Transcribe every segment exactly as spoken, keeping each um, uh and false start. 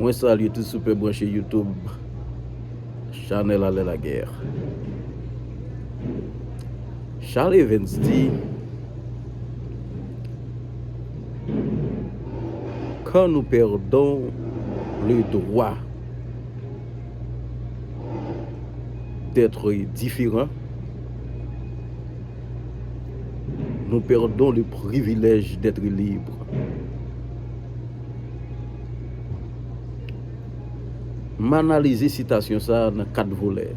Mwen salye tout sipè branche YouTube chanèl Alè Lagè. Charles Evans di, quand nous perdons le droit d'être différent, nous perdons le privilège d'être libre. M analize sitasyon sa a nan kat volè.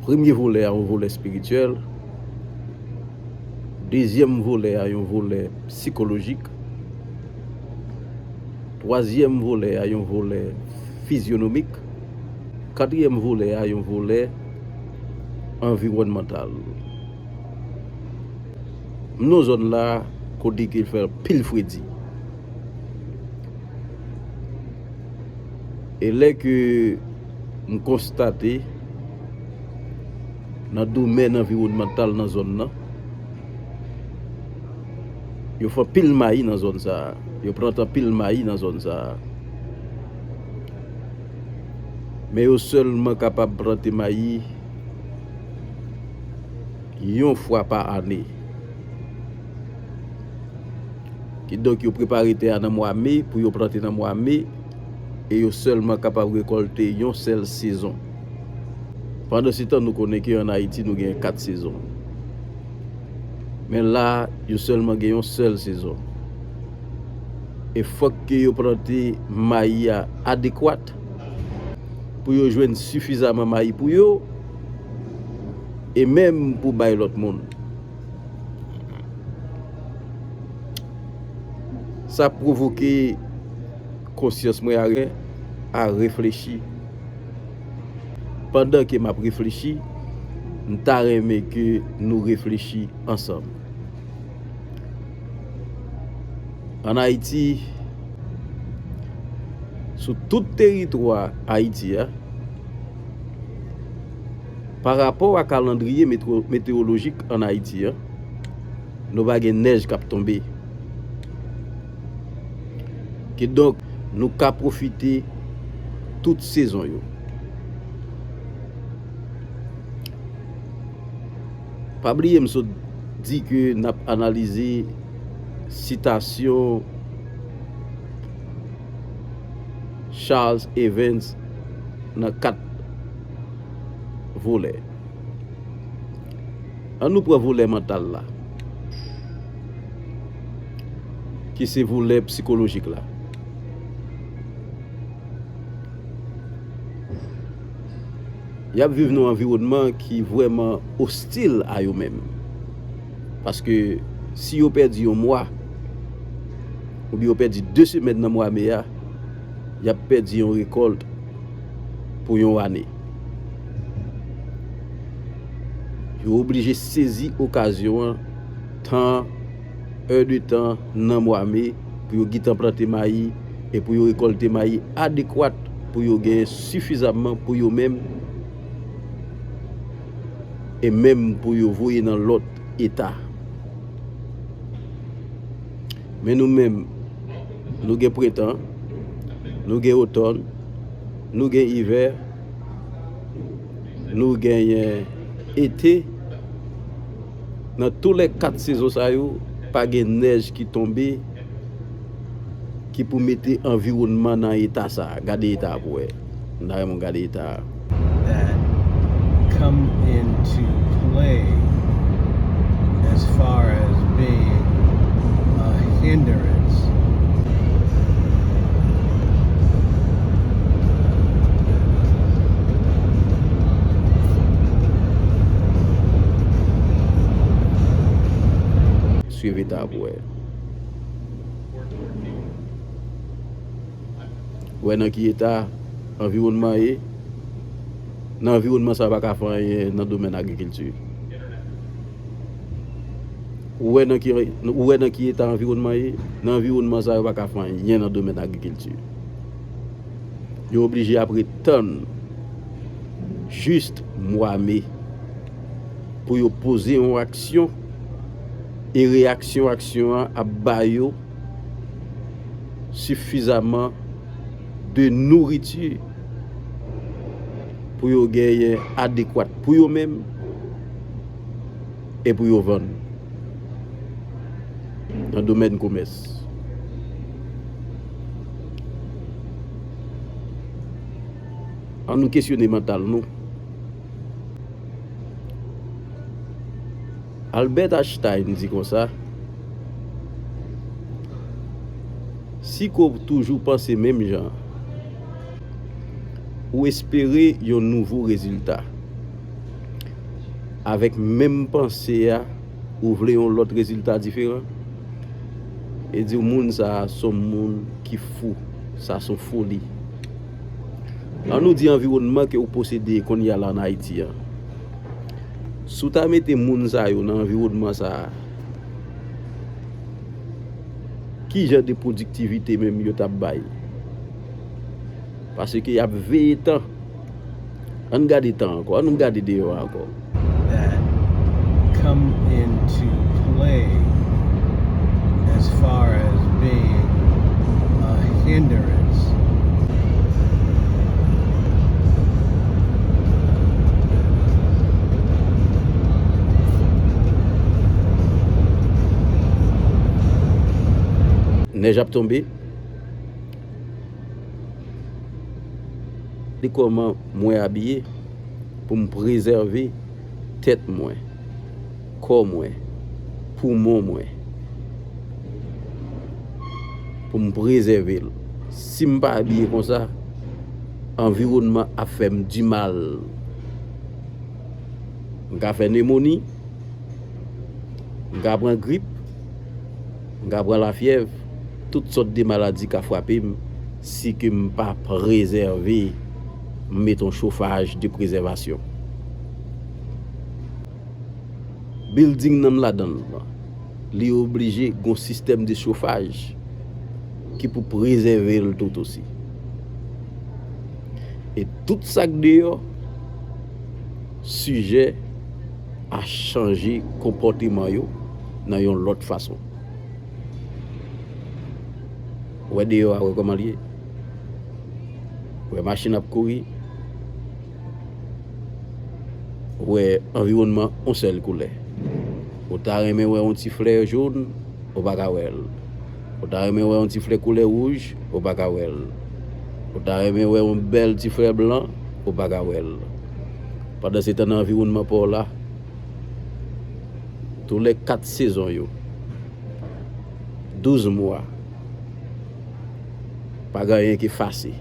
Premye volè a, yon volè espirityèl. Dezyèm volè a, yon volè sikolojik. Twazyèm volè a, yon volè fizyonomik. Katriyèm volè a, yon volè anviwònmantal. M nan zòn la kote ke l fè anpil fredi. E lè ke m konstate nan domèn anviwònmantal nan zòn nan, yo fè anpil mayi nan zòn sa a. Yo plante anpil mayi nan zòn sa a. Men yo sèlman kapab plante mayi yon fwa pa ane. Kidonk, yo prepare tè a nan mwa me pou yo plante nan mwa me, e yo sèlman kapab rekòlte yon sèl sezon. Pandansetan, nou konnen ke ann Ayiti, nou gen kat sezon. Men la, yo sèlman gen yon sèl sezon. E fòk ke yo plante mayi a adekwat pou yo jwenn sifizaman mayi pou yo, e menm pou bay lòt moun. Sa pwovoke konsyans mwen a, a reflechi. Pandan ke m ap reflechi, m ta renmen ke nou reflechi ansanm. Ann Ayiti, sou tout teritwa Ayiti a, pa rapò a kalandriye metwo-, metewolojik ann Ayiti a, nou pa gen nèj k ap tonbe. Kidonk, nou ka pwofite tout sezon yo. Pa bliye m sot di ke n ap analize sitasyon Charles Evans nan kat volè. Ann nou pran volè mantal la, ki se volè sikolojik la. Y ap viv nan yon anviwònman ki vrèman ostil a yo menm. Paske si yo pèdi yon mwa, oubyen yo pèdi de semèn nan mwa me a, y ap pèdi yon rekòlt pou yon ane. Yo oblije sezi okazyon an, tan, èdtan nan mwa me, pou yo gentan plante mayi e pou yo rekòlte mayi adekwat pou yo gen sifizaman pou yo menm e menm pou yo voye nan lòt eta. Men nou menm, nou gen prentan, nou gen otòn, nou gen ivè, nou genyen ete. Nan toulèkat sezon sa yo, pa gen nèj ki tonbe ki pou mete anviwònman nan eta sa a. Gade eta a pou wè. M ta renmen w gade eta a. That come into play as far as being a hindrance. Swiv eta a pou wè. Wè nan ki eta anviwònman ye. Nan anviwònman sa, yo pa ka fè anyen nan domèn agrikilti. Ou wè nan ki, ou wè nan ki eta anviwònman ye. Nan anviwònman sa, yo pa ka fè anyen nan domèn agrikilti. Yo oblije ap ret tann jis mwa me pou yo poze yon aksyon, e reyaksyon aksyon an ap ba yo sifizaman de nouriti pou yo genyen adekwat pou yo menm e pou yo vann nan domèn komès. An nou kesyone mantal nou. Albert Einstein di konsa, si ke w toujou panse menm jan, ou espere yon nouvo rezilta. Avèk menm panse a, ou vle yon lòt rezilta diferan? E di w moun sa a se yon moun ki fou, sa se yon foli. An nou di anviwònman ke w posede kounye a la ann Ayiti an. Si w ta mete moun sa yo nan anviwònman sa a, ki jan de pwodiktivite menm yo t ap bay? Paske y ap veye tan. Ann gade tan ankò, ann gade deyò ankò. That come into play as far as being a hindrance. Nèj ap tonbe. Li kòman mwen abiye pou m prezève tèt mwen, kò mwen, poumon mwen, pou m prezève l. Si m pa abiye konsa, anviwònman ap fè m dimal. M ka fè nemoni, m ka pran grip, m ka pran lafyèv, tout sòt de maladi ka frape m si ke m pa prezève, m met yon chofaj de prezèvasyon. Bilding nan m ladan l lan, li oblije gon sistèm de chofaj ki pou prezève l tout osi. E tout sa k deyò sijè a chanje konpòteman yo nan yon lòt fason. Ou wè deyò a, wè kòman l ye. Ou wè machin ap kouri. Ou wè anviwònman yon sèl koulè. Ou ta renmen wè yon ti flè jòn, ou pa ka wè l. Ou ta renmen wè yon ti flè koulè wouj, ou pa ka wè l. Ou ta renmen wè yon bèl ti flè blan, ou pa ka wè l. Pandansetan nan anviwònman pa w la, tou lè kat sezon yo, douz mwa, pa gen anyen ki efase.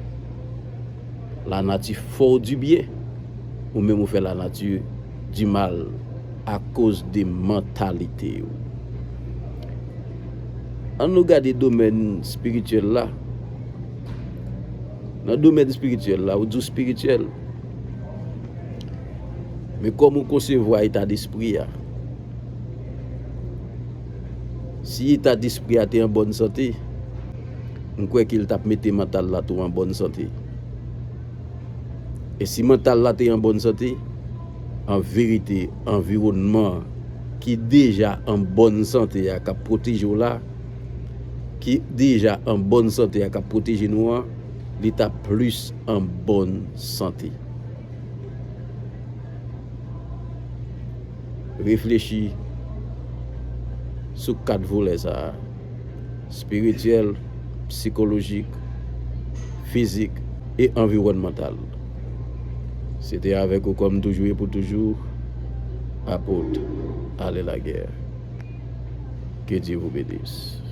Lanati fè w dibyen, ou menm ou fè lanati dimal akoz de mantalite w. Ann nou gade domèn espirityèl la. Nan domèn espirityèl la, ou di w espirityèl. Men kòman w konsevwa eta despri a? Si eta despri a te an bòn sante, m kwè ke l t ap mete mantal la tou an bòn sante. E si mantal la te an bòn sante, an verite, anviwònman ki deja an bòn sante a k ap pwoteje w la, ki deja an bòn sante a k ap pwoteje nou an, li t ap plis an bòn sante. Reflechi sou kat volè sa a, espirityèl, sikolojik, fizik e anviwònmantal. Se te avèk ou kòm toujou e pou toujou, Apot Ale Lagè. Que Dieu vous bénisse.